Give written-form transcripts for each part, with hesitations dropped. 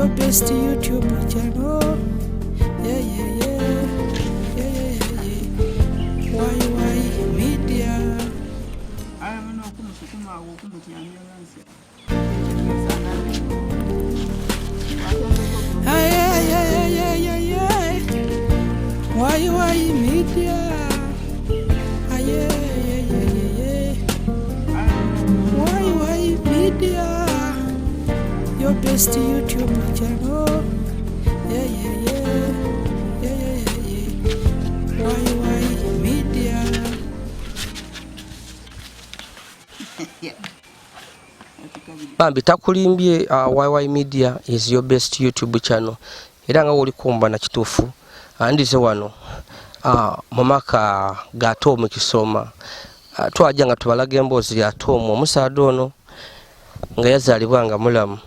Your best YouTube channel. Yeah. YY Media. Alaba n'okumusukuma awo okumutyamya wansi. Ay, ay, ay, ay, ay, ay, ay. YY Media. Ay, ay, ay, ay, ay, ay. YY Media. Your best YouTube channel. Yeah. Yeah. YY Media. Bambi takulimbye, YY Media is your best YouTube channel. Era nga woli kumba na kituufu, andize wano mu maka ga Tom Kisoma. Twajja nga tubalaga emboozi ya Tom, omusaadha ono nga yazaalibwa nga mulamu,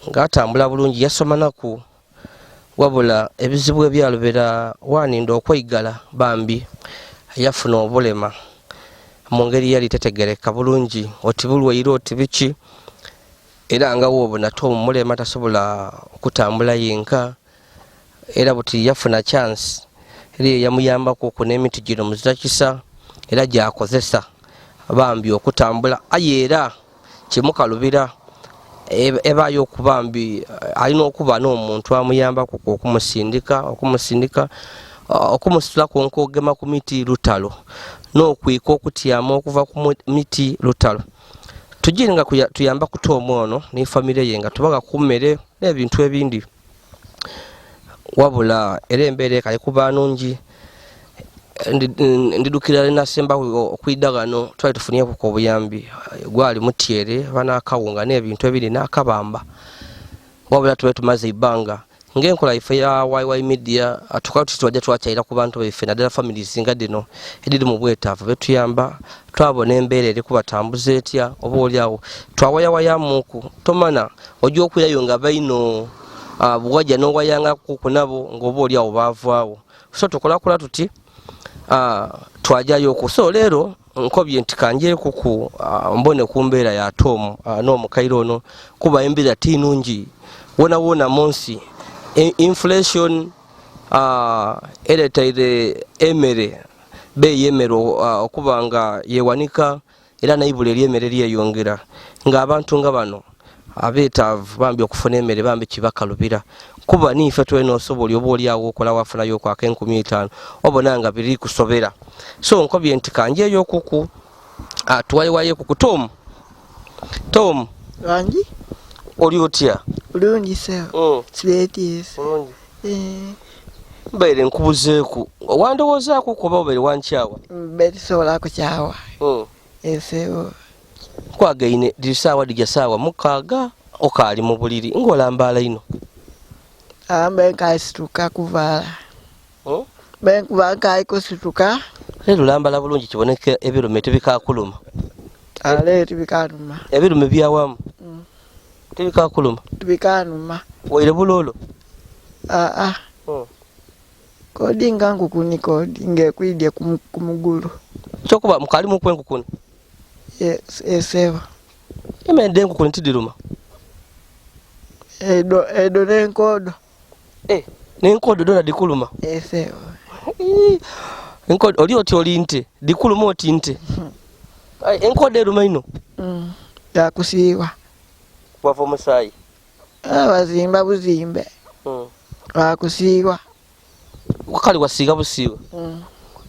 ng'atambula bulungi, yasoma naku, wabula ebizibu ebyalubera waninda okweigala, bambi yafuna obulema mu ngeri yali tetegereka bulungi, oti bulwaire oti biki. Era nga woobona Tom mulema, tasobola okutambula yenka, era buti yafuna chance era yamuyambako oku n'emiti gino muzirakisa era gyakozesa bambi okutambula. Aye era kimukalubira ebaayo okubambi alina okuba n'omuntu amuyambako okumusindika okumusitulako nk'ogema ku miti lutalo n'okwika okutyama okuva ku miti lutalo. Tugire nga tuyamba ku Tom ono ne famire ye nga tubaga ku mmere n'ebintu ebindi, wabula era embeera ekali kuba nungi. Ndidukira nasemba okwidda ghano twali tufunyeku obuyambi, gwali mutyere banakawunga n'ebintu ebiri n'akabamba, wabula tube tumaze ebbanga ng'enkola ife ya YY Media tukaba tuti twajja twakyayira ku bantu baife, naddala families nga dino ediri mu bwetaavu betuyamba. Twabona embeera eri kubatambuza etya, oba oliawo twawayawayamuku tomana ojja okwirayo nga baino bwajja n'owayangaku nabo ng'oba oliawo baavaawo. So tukolakola tuti twajjayo ku so leero nkobye nti kanjeeku ku mbone ku mbeera ya Tom n'omukaire ono, kuba embeera ti nungi wona wona mu nsi. Inflation ereetaire emmere, beeyi y'emmere okuba nga yewanika, era naibula ery'emmere lyeyongera, ng'abantu nga bano abeetaavu bambi okufuna emmere bambi kibakalubira, kuba niife twena osobola oba oliawo okola wafunayo okwaka 5000 obona nga biri kusobera. So nkobye nti kanjeeyo okuku tuwayewayeku ku Tom. Tom. Wangi. Oli otya? Bulungi sebo. Sibeetiisa. Bulungi. Eh. Mbaire nkubuzeeku, wandowoozaako kuba obaire wankyawa? Mbe tisobola kukyawa. Esebo. Nkwagaine diri saawa dija saawa 6 okaali mu buliri ng'olambaala ino. Mbe nkasituka kuvaala. Mbe nkuba nkaali kusituka. Leero olambala bulungi, kiboneka ebirume tebikakuluma. Ale tibikanuma. Ebirume byawamu tebikakuluma? Tibikanuma. Waire buloolo? Aa. Kodi nga nkukuni, kodi ng'ekwidye ku mugulu. Kyokuba mukalimu kwenkukuni? Esebo. Emende enkukuni tidiruma? Edo edo n'enkodo. Eh, n'enkodo dona dikuluma? Esebo. Enkodo oli oti oli nte dikuluma oti nte. Enkodo eruma ino? Yakusiiwa. Wava omusaayi? Bazimba buzimbe. Wakusiiwa. Kale wasiiga busiiwa.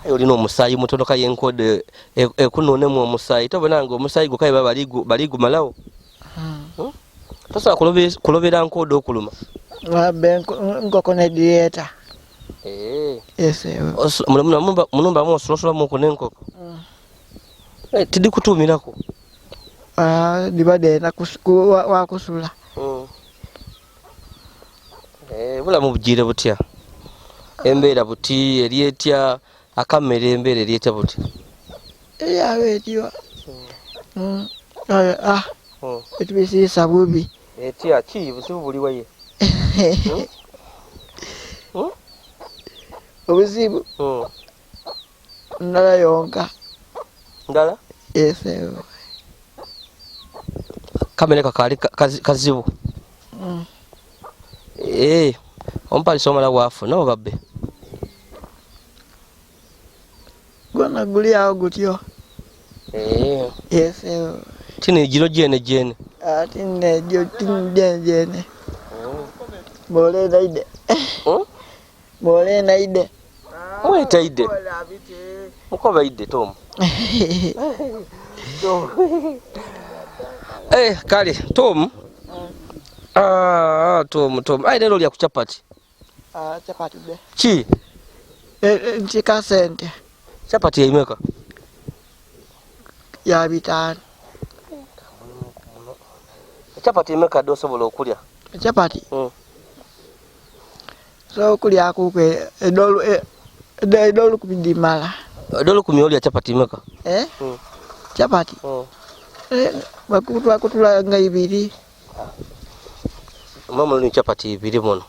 Aye olina omusaayi mutono, kaye enkodo ekunoonemu omusaayi, tobona nga omusaayi gwo kaye baba baligumalawo. Tosobola kulobera nkodo okuluma? Abe nkoko nedireeta. Esebo. Munumba muosulosulamuku n'enkoko? Tidikutuumirako? Diba denda wakusula. Bulamu bugire butya? Embeera buti eri etya? Akamere embeera eri etya buti? Eyaba etyo. Etubisiisa bubi. Etya ki buzibu buli waye? Obuzibu ndala yonka. Ndala? Esebo. Kamere kakaali kazibu. Eh, omupalisa omala wafuna oba bbe? Gwona guli awo gutyo. Eh. Yes. Tini gino jene jene. Ah, tini gyo tini jene jene. Bole naide. Bole naide. Mweta ide. Mukoba ide Tom. Eh, kale Tom. Ah, Tom Tom. Ai lero lya ku chapati. Ah, chapati be. Chi? Eh, nchika sente. Chapati yaimeka. Ya bitano. Chapati imeka dosobola okulya. Chapati. So okulya kukwe edolu edolu kubidimala. Edolu kumi olya chapati imeka. Eh? Chapati. Bakutula kutula nga ibiri. Mama ni chapati ibiri muno.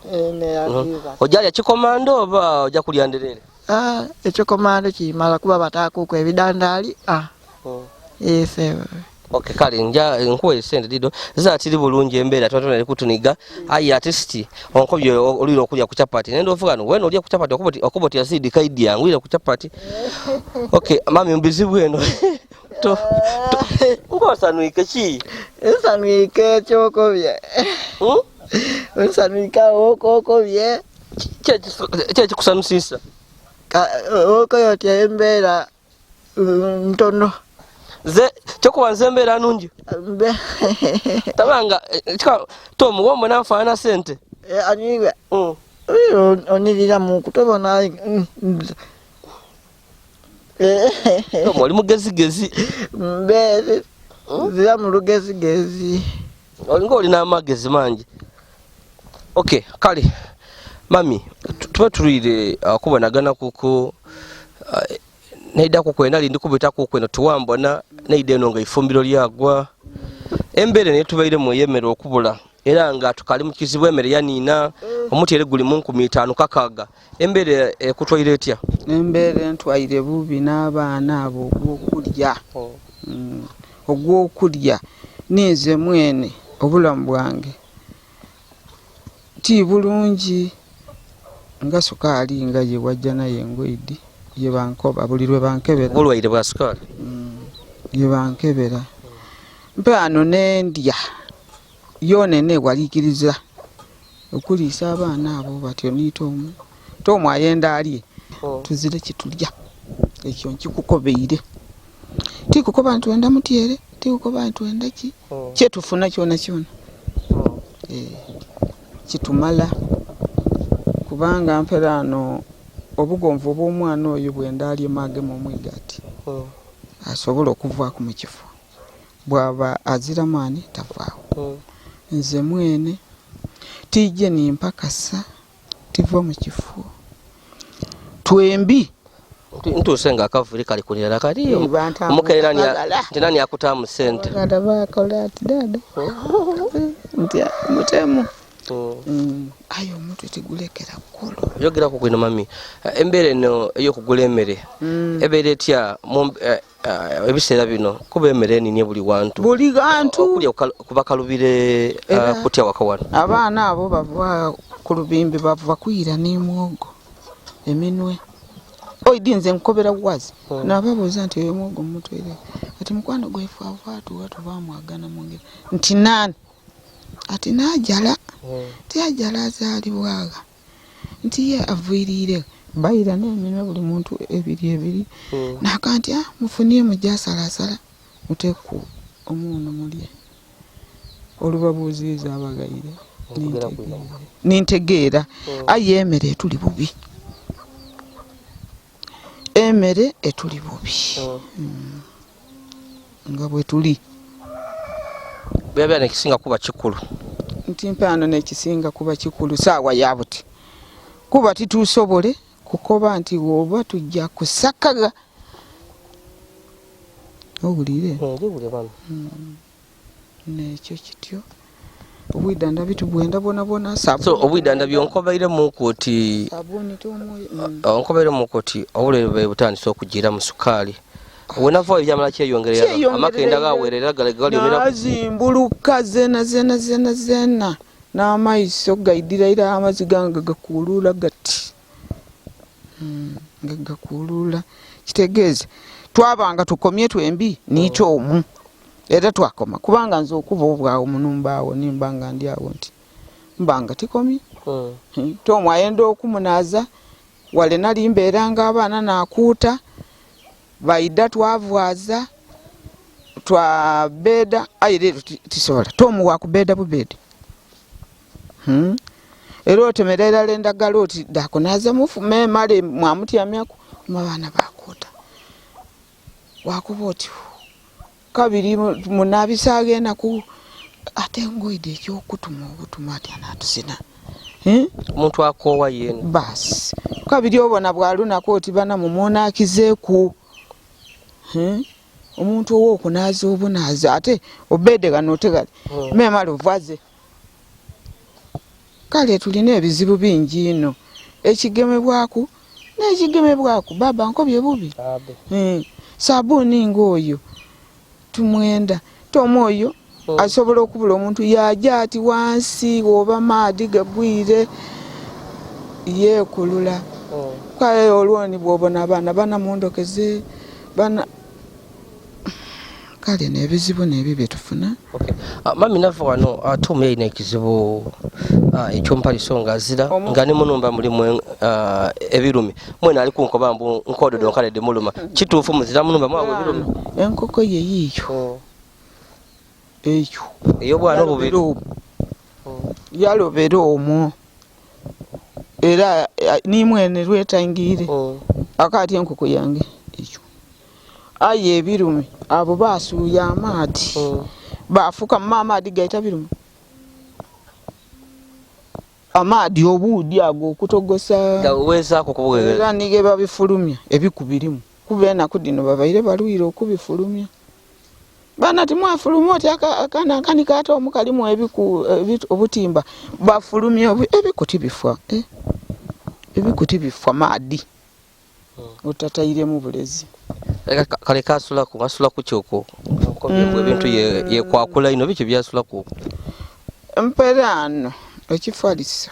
Ojalya chikomando oba oja kulya nderere? Ah, echikomando kimala kuba batakuko ebidandali. Ah. Yes. Okay, kale nja nkuwe sente dido zatiri bulungi embeera twatona eri kutuniga ayi artist onkobye olwira okulya ku chapati nendo ovuga no weno olya ku chapati okoboti okoboti yazidi kaidi yangu ila ku chapati. Okay, mami mbizibu eno. To ngosanwike ki? Nsanwike kyokobye. Nsanwika okokobye. Che kikusanusisa. Okoyotya embeera ntono. Ze chokubanza embeera nungi. Tabanga Tom womwe nanfaana sente. Aniwe. Onirira mu kutobona. Tom oli mugezigezi. Mbe zira mu lugezigezi. Olinga olina amagezi mangi. Okay, kale mami tuba tulire okubonagana kuko neida kukwena lindi kubita kukwena tuwambona neida eno nga ifumbiro lyagwa embere ne tubaire mu yemere okubula era nga tukali mu kizibu emere yanina omutyere guli mu 15 kakaga embere ekutwaire etya? Embere ntwaire bubi n'abaana abo ogw'okulya. Ogw'okulya ninze mwene obulamu bwange ti bulungi nga sukaali nga ye wajja naye engoidi ye bankoba buli lwe bankebera obulwaire bwa sukaali ye bankebera mpe ano nendya yonene walikiriza okuliisa abaana abo batyo ni Tom Tom ayenda alye tuzire kitulya ekyo nkikukobeire tikukoba ntwenda mutyere tikukoba ntwenda ki kyetufuna kyona kyona kitumala kubanga mpera ano obugonvu obw'omwana oyo bwenda alye magemu omwigati asobola okuvaako mu kifo bw'aba azira maani tavaawo. Nze mwene tijje nimpakasa tiva mu kifo twembi ntuuse nga akavuli kali kulirala kali omukere nani akutaamu sente bakola ati dada nti mutemu aye omutwe tegulekera kukolo. Yogera ku kwino mami embeera eno ey'okugula emmere ebeera etya ebiseera bino kuba emmere eninie buli wantu buli gantu okulya kuba kalubire kutya waka wano abaana abo bava ku lubimbi bava kwira n'emwogo eminwe oidi nze nkobera wazi nababuuza nti oyo mwogo mutwere ati mukwano gwaife ava atuwa tubamwagana mu ngeri nti nani ati najala tiyajala azaalibwaga nti ye aviiriire bayira n'eminwe buli muntu ebiri ebiri naka nti mufunie mujja asalasala muteeku omuuno mulye olubabuuziiza abagaire nintegeera aye emmere etuli bubi emmere etuli bubi nga bwe tuli bwebya nekisinga kuba kikulu nti mpaano nekisinga kuba kikulu saawa ya buti kuba titusobole kukoba nti oba tujja kusakaga owulire nekyo kityo obwidanda bitubwenda bwona bwona so obwidanda byonkobaire muku oti sabuni tomwoyo onkobaire muku oti obulere butandise okugira mu sukaali wenava ebyamala kyeyongerera amakenda gawerera galiumira nazimbuluka zena zena zena zena N'amaiso gaidhira ira amaziga nga gakuuluula gati. Nga gakuuluula. Kitegeeza twaba nga tukomye twembi niita omu. Era twakoma kubanga nze okuba obwawo munumba awo nimba nga ndi awo nti mba nga tikomye. Tomu ayenda okumunaaza wale nali mbeeranga abaana nakuuta baida twavwaza twabeda aye leero tisobola tomu wakubeda bubede. Era otemera irala endagala oti dakunaaza mufu memale mwamutyamyaku abaana bakuuta wakuba oti kabiri munabisaago enaku ate ngoide ekyokutuma obutuma ati anatusina. Omuntu akoowa yena basi kabiri obona bwalunaku oti bana mumunakizeeku. Omuntu owokunaaza obunaaza ate obede gano otegale memale ovaze. Kale tulina ebizibu bingi ino ekigemebwaku n'ekigemebwaku baba nkobye bubi. Sabuuni ng'oyo tumwenda tomu oyo asobola okubula omuntu yaja ati wansi oba maadi gagwire yeekulula. Kale olwoni bw'obona abaana bana mundokeze bana kale n'ebizibu n'ebyo bye tufuna. Mami nava wano ate omu yalina ekizibu ekyompaliso nga azira nga ne munumba mulimu ebirumi mwena ali kunkoba mbu nkododo nkalede muluma kituufu muzira munumba mwawe ebirumi. Enkoko ye yiiyo eyo ey'obwana obubiri yalobera omwo era nimwene lwetangiire akati enkoko yange eyo aye ebirumi abo basuuya amaadi bafuka mu amaadi gaita birumi amaadi obuudi ago okutogosa gawezaako kubuwegera era nige babifulumya ebikubirimu kuba enaku dino babaire balwire okubifulumya bana timwafulumya oti akana akani kaata omu kalimu ebiku obutimba bafulumya ebiku tibifwa ebiku tibifwa maadi otatairemu bulezi. Kale kasulaku asulaku kyoko ebintu yekwakula ino biki byasulaku mperaano ekifaliso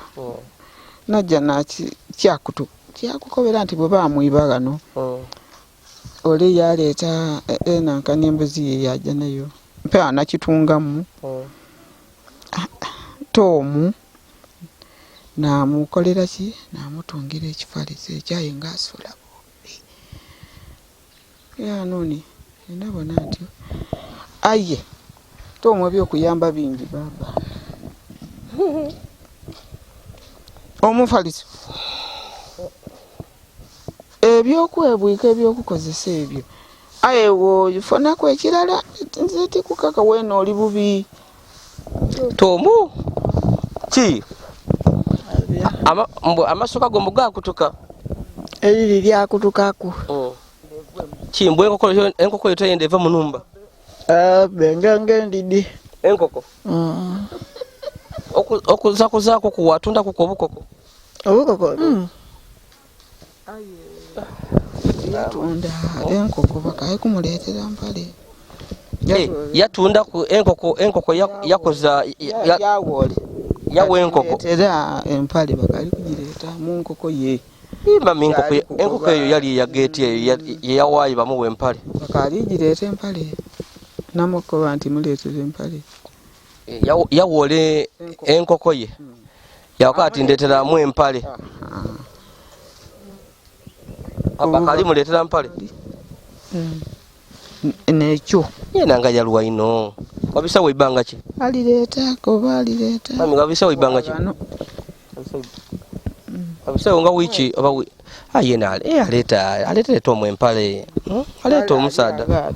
najja nakyakutu kyakukobera nti bwe bamwiba ghano ole yaleeta enankani embuzi ye yajja nayo mpera nakitungamu tomu namukolera ki namutungira ekifaliso ekyo aye nga asula bubi yanoni ndabona ntyo aye tomu ebyokuyamba bingi baba omufaliso ebyokwebwika ebyokukozesa ebyo aye wofunaku ekirala nze tikukaka weena oli bubi. Tomu ki amasuka go mugakutuka eriri lyakutukaku ki mbu enkoko yo teyenda eva mu numba bengenge ndidi enkoko okuzakuzaako kuwatundako ku obukoko obukoko yatunda enkoko bakaye kumuleetera mpale yatunda ku enkoko enkoko yakoza yawole yawa enkoko era empale bakali kugireeta mu nkoko ye mami enkoko eyo yali eyageeti eyo yeyawaayo bamuwa empale bakali gireeta empale namukoba nti muleetere empale yawole enkoko ye yakola ati ndeeteramu empale bakali muleetera mpale nekyo yena nga yalwa ino wabisawo ebbanga ki alireeta koba alireeta mami wabisawo ebbanga ki wabisawo nga wiiki oba yena aleeta aleeta omwo empale aleeta omusaada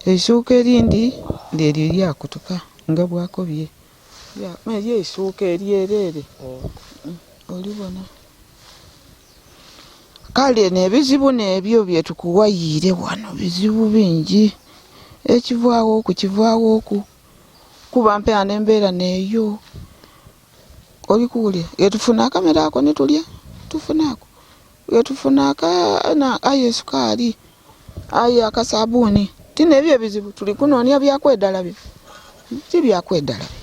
eisuuka erindi lyeryo lyakutuka nga bwakobye eryo eisuuka eryerere olibona kale n'ebizibu n'ebyo byetukuwayiire wano bizibu bingi ekivaawo oku kivaawo oku kuba mpeera n'embeera neeyo oli kuwulira etufuna akamere ako nitulya tufuna ako etufuna aye esukaali aye akasabuuni tina ebyo ebizibu tuli kunoonya byakwedalabya ti byakwedalabya.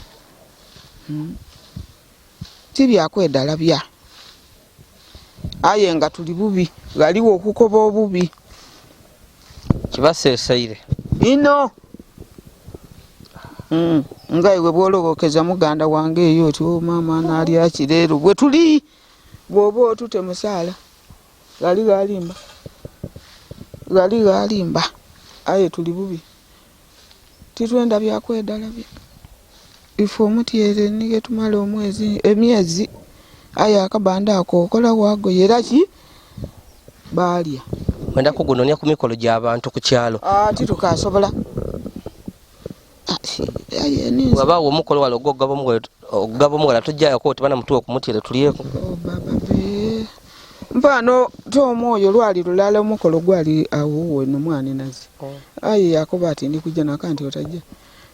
Ti bya kwedalabya. Aye nga tuli bubi, ghaligho okukoba obubi. Kibaseeseire. Inho. Nga iwe bw'olowookeza muganda wange eyo oti, oh maama anaalya ki leero? Bwe tuli! Bw'oba otute musaala, ghaligho alimba. Ghaligho alimba. Aye tuli bubi. Titwenda bya kwedalabya. Ife omutyere ni ghetumala omwezi, emyezi, aye akabanda ako okola wagoya era ki? Baalya. Mwenda kugunonia ku mikolo gya bantu ku kyalo. Titukasobola. Aye ninze. Bw'abaagho omukolo wale ogw'okugaba omughala tojayo oti bana mutuwe ku mutyere tulyeku. Oh baba be. Mpano Tom oyo lwali lulala omukolo gwali agho weno mwaninaze. Aye yakoba ati ndi kuja naka nti otaja.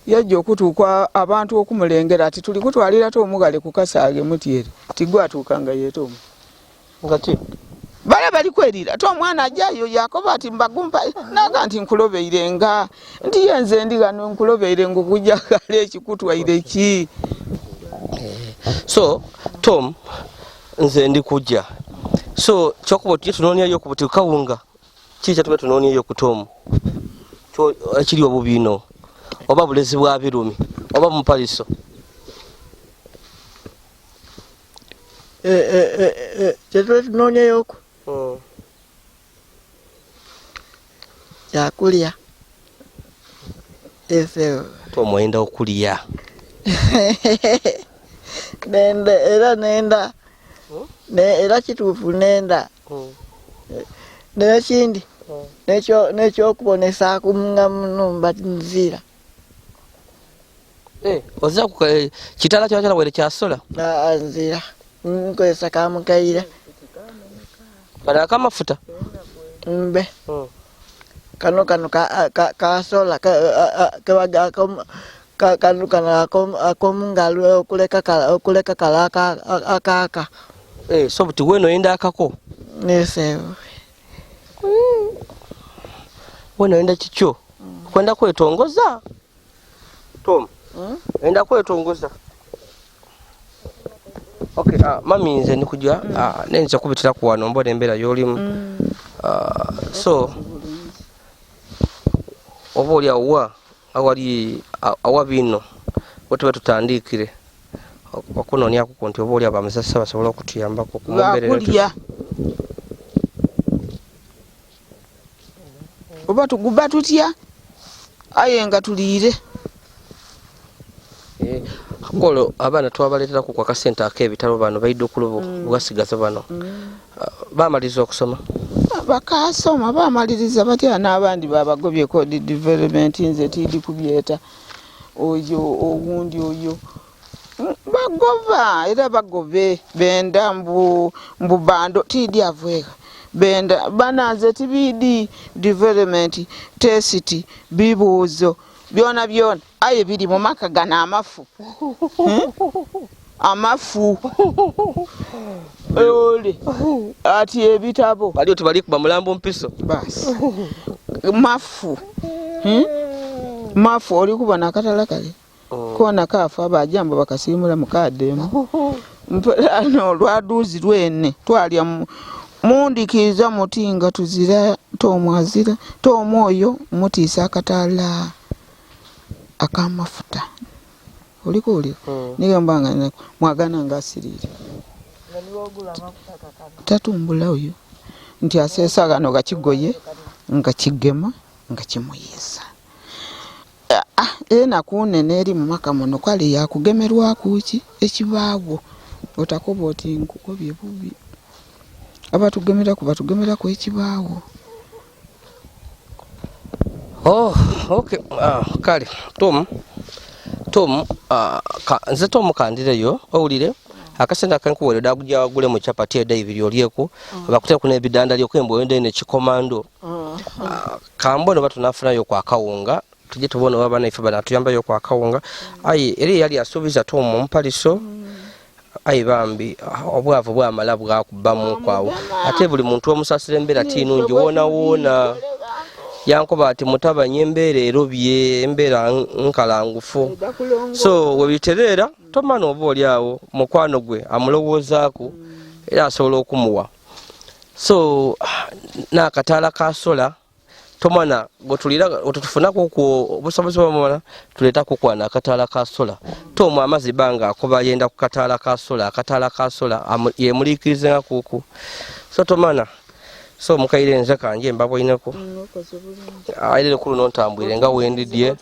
Yaja okutuuka abantu okumulengera ati tuli kutwalira Tom ghale ku kasaaghe mutyere. Tigwatuuka nga ye Tom. Nga ki? Bale bali kwerira ate omwana ajayo yakoba ati mbagumpa naga nti nkulobeire nga nti ye nze ndi ghano nkulobeire nga okuja ghale ekikutwaire ki? So Tom nze ndi kuja. So kyokuba tuje tunonyeyo ku buti kawunga. Kiki kyetube tunonyeyo ku Tom? Ekiri obubi ino oba bulezi bwa birumi oba mupaliso. Kyetube tunonyeyoku kyakulya ese. Tom oyenda okulya. Nenda era nenda era kituufu nenda. N'ekindi n'ekyokubonesaaku nga munhumba nzira. Ozira ku kitala kyonakyona waire kya sola? Nzira. Nkozesa ka mukaire. Kano ak'amafuta? Mbe. Kano kano ka sola kano kano ak'omungalo okuleka kale akaaka. So buti weena oyenda akako? Ese. Weena oyenda kikyo? Kwenda kwetongoza? Tom, oyenda kwetongoza? Okay, mami nze ndi kuja neyinza okubitiraku wano mbona embeera y'olimu. So oba oli awo awali awabi inho wetuba tutandiikire okunonyaku nti oba oli awo bamuzasa basobole okutuyambaku mu mbeera eno. Lwakulya. Oba tuguba tutya aye nga tuliire. Kolo abaana twabaleeteraku ku akasente ak'ebitabo bano baidhukulu bo bwasigaza bano. Bamaliriza okusoma? Bakaasoma bamaliriza batya n'abandi babagobye code development nze tiidi kubyeta. Oyo owundi oyo bagoba era bagobe benda mbu bando tiidi avwegha. Benda bana nze tibiidi development test bibuuzo byona byona aye biri mu maka gano amafu. Amafu. Ole ati ebitabo. Bali oti bali kuba mulambo mpiso. Basi. Mafu. Mafu oli kubona akatala kale. Kona kafa abajambo bakasimula mukademu. Mpelano lwaduzi lwene twalya mundikiza muti nga tuzira tomwazira tomwoyo mutiisa akatala akamafuta. Oliko oli niyo mbanga mwagana nga asirire. Tatumbula oyo nti asesa gano gakigoye nga kigema nga kimuyiza. Enaku nene eri mu maka muno kale yakugemerwaku ki ekibaawo otakoba oti nkukobye bubi. Abatugemeraku batugemeraku ekibaawo. Oh, okay. Kale Tom, Tom, nze Tom kandireyo owulire akasente akenkuwere daguja wagule mu chapati eda ibiri olyeku bakuteeku n'ebidandali okwemba oyenda eno ekikomando. Kambone oba tunafunayo ku akawunga tujje tubone oba banaife banatuyambayo ku akawunga. Aye eri yali asuubiza Tom omupaliso. Aye bambi obwavu bwamala bwakubbamu kwawo ate buli muntu omusasira embeera tinungi wona wona. Yankoba ati mutabani embeera erobye, embeera nkalangufu. So webitereera tomana oba oli awo mukwano gwe amulowoozaaku era asobola okumuwa. So n'akataala ka sola tomana gotulira otutufunako ku obusobozi bwamala tuleeta kukwana akataala ka sola. Tomu amazi banga akoba yenda ku kataala ka sola, akataala ka sola yemuliikirize nga kuku. So tomana so mukaire nze kanje mbabwineko aire ku luno ntambwire nga wendidye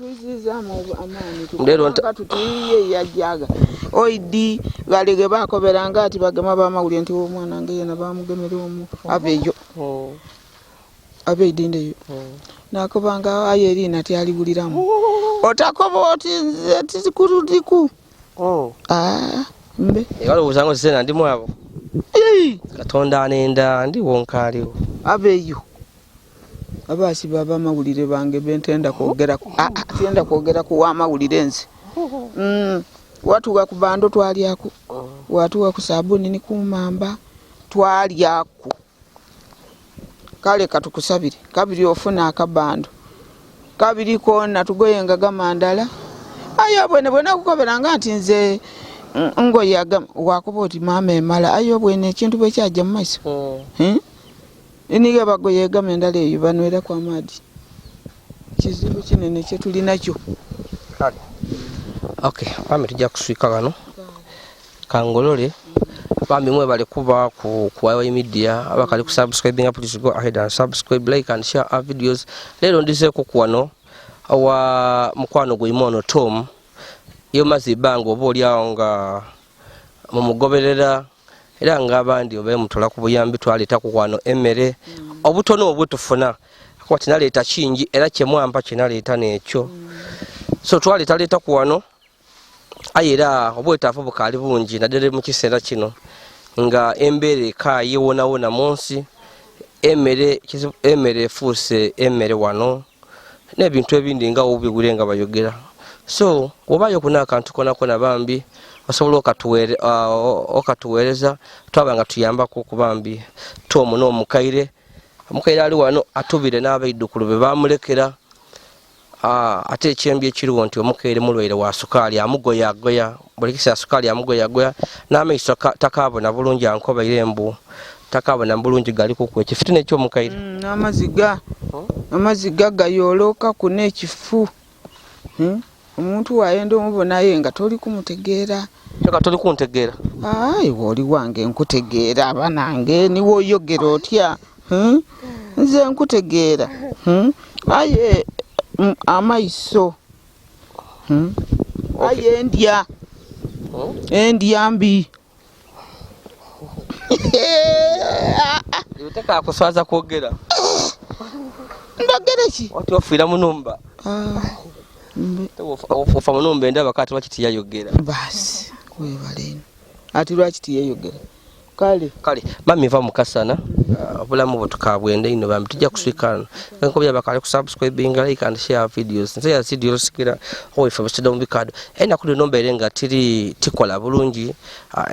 ndero tutiye yajjaga oidi galege bakoberanga ati bagema bamawulire nti omwana nge yena bamugemera omu abeyo abeidindeyo nakobanga aye erina tyaliwuliramu otakoba oti nze tikurudiku mbe balowooza ngo zena ndi mwabo Katonda anenda ndi wonkaaliwo abeyo abasiba abamawulire bange bentenda kwogeraku tenda kwogeraku wamawulire nze watuwa ku bando twalyaku watuwa ku sabuni ni kumamba twalyaku kale katukusabire kabiri ofuna akabando kabiri kona tugoyenga gamandala ayo bwene bwena kukoberanga nti nze ngoyaga wakuba oti mama emala ayo bwene ekintu bwekyajja mu maiso niga bagoyega mendala eyo banwera kwa madi kizibu kinene kyetulinakyo. Kale okay mami tujja kuswika wano kangolole bambi mwebale kuba ku YY Media abakali ku subscribing, please go ahead and subscribe, like and share our videos. Leero ndizeeko ku wano awa mukwano gwe ono Tom yo mazi banga oba oli awo nga mumugoberera era nga abandi obe mutola ku buyambi twaleeta ku wano emmere obutono obwetufuna kuba kinaleeta kingi era kyemwampa kinaleeta n'ekyo. So twaleetaleeta ku wano aye era obwetaavu bukaali bungi naddala mu kiseera kino nga embeera ekaaye wonawona mu nsi, emmere efuuse emmere wano n'ebintu ebindi nga obiwulire nga bayogera. So obayo kuna akantu konakona bambi osobola okatuweereza twaba nga tuyambako ku bambi Tom n'omukaire omukaire ali wano atubire n'abaidukulu be bamulekera. Ate ekyembi ekiriwo nti omukaire mulwaire wa sukaali amugoyagoya buli kiseera sukaali amugoyagoya n'amaiso takaabona bulungi ankobaire mbu takaabona bulungi gali kuku ekifu n'ekyomukaire amaziga gayooloka ku n'ekifu. Omuntu wayenda omubonaye nga toli kumutegeera. Kyoka toli kuntegeera. Ayi oli wange nkutegeera abanange niwe oyogera otya nze nkutegeera aye amaiso aye endya endya mbi. Tekakuswaza kwogera. Ndogere ki? Oti ofiira mu numba. Ofa mu numba endaba kati lwaki tiyayogera. Basi webale ino. Ati lwaki tiyayogera. Kale. Kale mami va mukasana obulamu butukabwende ino bambi tujja kuswika enkobya bakale ku subscribing, like and share videos. Nze ya video sikira oife busida mu bikado. Ena kuli nomba nga tiri tikola bulungi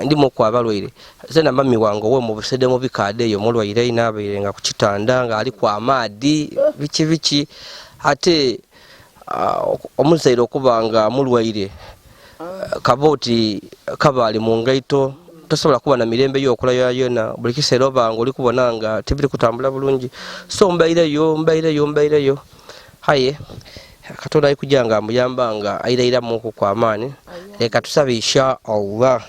ndi mu kwabalwaire. Zena mami wange owe mu busede mu bikado eyo mulwaire inabeire nga kukitanda nga ali kwa amaadi biki biki ate omuzaire okubanga mulwaire kaboti kabali mu ngaito tosobola kuba na mirembe y'okola yona buli kiseera obanga oli kubona nga tebiri kutambula bulungi. So mbaireyo haye Katonda ali kujja nga amuyamba nga ayirairamu ku kwamaani. Leka tusabe insha Allah,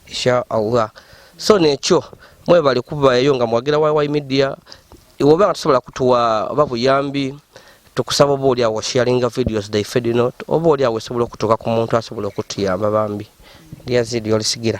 insha Allah. So nekyo mwebale kubayo nga mwagira YY Media oba nga tusobola kutuwa oba buyambi tukusaba oba oli awo sharinga videos daife dino oba oli awo osobola okutuuka ku muntu asobola okutuyamba bambi. Lyazidi olisigira.